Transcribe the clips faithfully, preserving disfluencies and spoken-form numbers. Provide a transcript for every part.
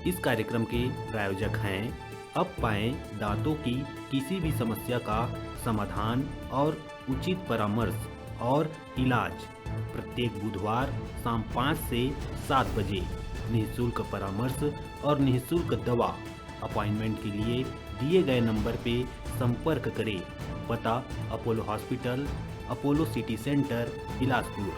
इस कार्यक्रम के प्रायोजक हैं अब पाएं दांतों की किसी भी समस्या का समाधान और उचित परामर्श और इलाज। प्रत्येक बुधवार शाम पाँच से सात बजे निःशुल्क परामर्श और निःशुल्क दवा। अपॉइंटमेंट के लिए दिए गए नंबर पे संपर्क करें। पता: Apollo hospital, Apollo city centre, Bilaspur.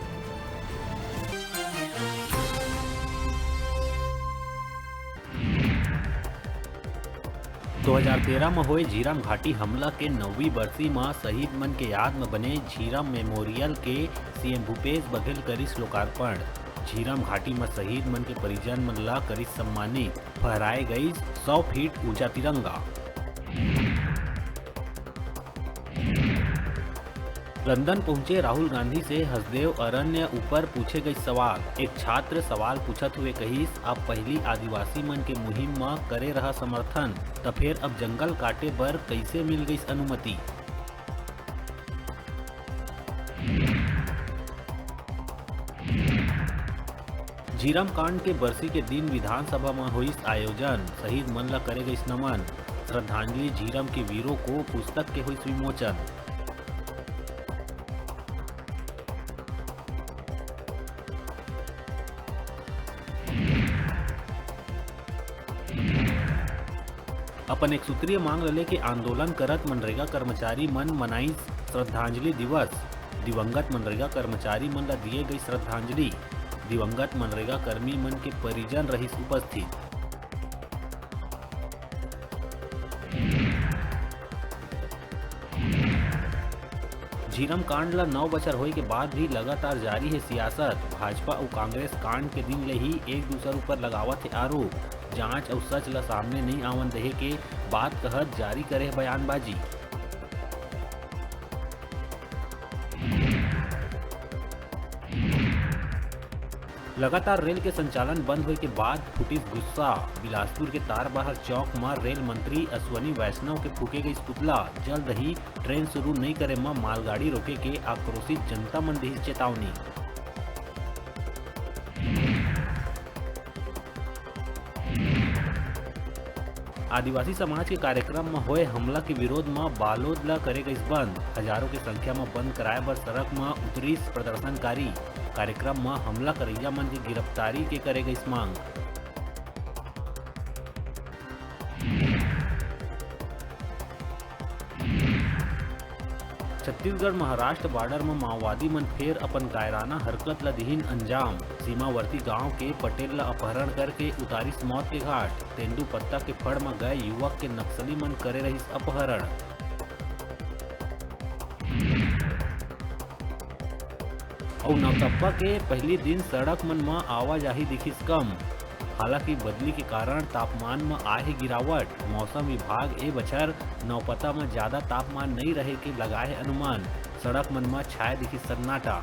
दो हज़ार तेरह म होए झीरम घाटी हमला के नौवीं बरसी म शहीद मन के याद म बने झीरम मेमोरियल के सीएम भूपेश बघेल करिस लोकार्पण। झीरम घाटी म शहीद मन के परिजन मन ला करिस सम्मानित, फहराए गइस सौ फीट ऊंचा तिरंगा। लंदन पहुंचे राहुल गांधी से हसदेव अरण्य ऊपर पूछे गइस सवाल। एक छात्र सवाल पूछत हुए कहिस, "आप पहिली आदिवासी मन के मुहिम म करे रहा समर्थन, त फेर अब जंगल काटे बर कइसे मिल गइस अनुमति?" झीरम कांड के बरसी के दिन विधानसभा म होइस आयोजन, शहीद मन ला करे गइस नमन। श्रद्धांजलि झीरम के वीरों को पुस्तक के होइस विमोचन। अपन एक सूत्रीय मांग ल लेके आंदोलन करत मनरेगा कर्मचारी मन मनाइस श्रद्धांजलि दिवस। दिवंगत मनरेगा कर्मचारी मन ल दिए गई श्रद्धांजलि। दिवंगत मनरेगा कर्मी मन के परिजन रहिस उपस्थित। झीरम कांड ल नौ बछर होए के बाद भी लगातार जारी हे सियासत। भाजपा अउ कांग्रेस कांड के दिन ले ही एक दूसर ऊपर लगावत हे आरोप। जांच अउ सच ल सामने नइ आवन देहे के बात कहत जारी करे हे बयानबाजी। लगातार रेल के संचालन बंद होए के बाद फुटिस गुस्सा। बिलासपुर के तारबहार चौक म रेल मंत्री अश्वनी वैष्णव के फूके गइस पुतला। जल्द ही ट्रेन शुरू नइ करे म मालगाड़ी रोके के आक्रोशित जनता मन दिस चेतावनी। आदिवासी समाज के कार्यक्रम म होए हमला के विरोध म बालोद ल करे गइस बंद। हजारों के संख्या म बंद कराए बर सड़क म उतरिस प्रदर्शनकारी। कार्यक्रम म हमला करइया मन के गिरफ्तारी के करे गइस मांग। छत्तीसगढ़ महाराष्ट्र बॉर्डर म माओवादी मन फेर अपन कायराना हरकत ल दिहिन अंजाम। सीमावर्ती गांव के पटेल ल अपहरण करके उतारिस मौत के घाट। तेंदूपत्ता के फड़ म गए युवक के नक्सली मन करे रहिस अपहरण। अउ नवतपा के पहिली दिन सड़क मन म आवाजाही दिखिस कम। हालांकि बदली के कारण तापमान म आए हे गिरावट। मौसम विभाग ए बछर नवतपा म जादा तापमान नइ रहे के लगाए हे अनुमान। सड़क मन म छाए दिखिस सन्नाटा।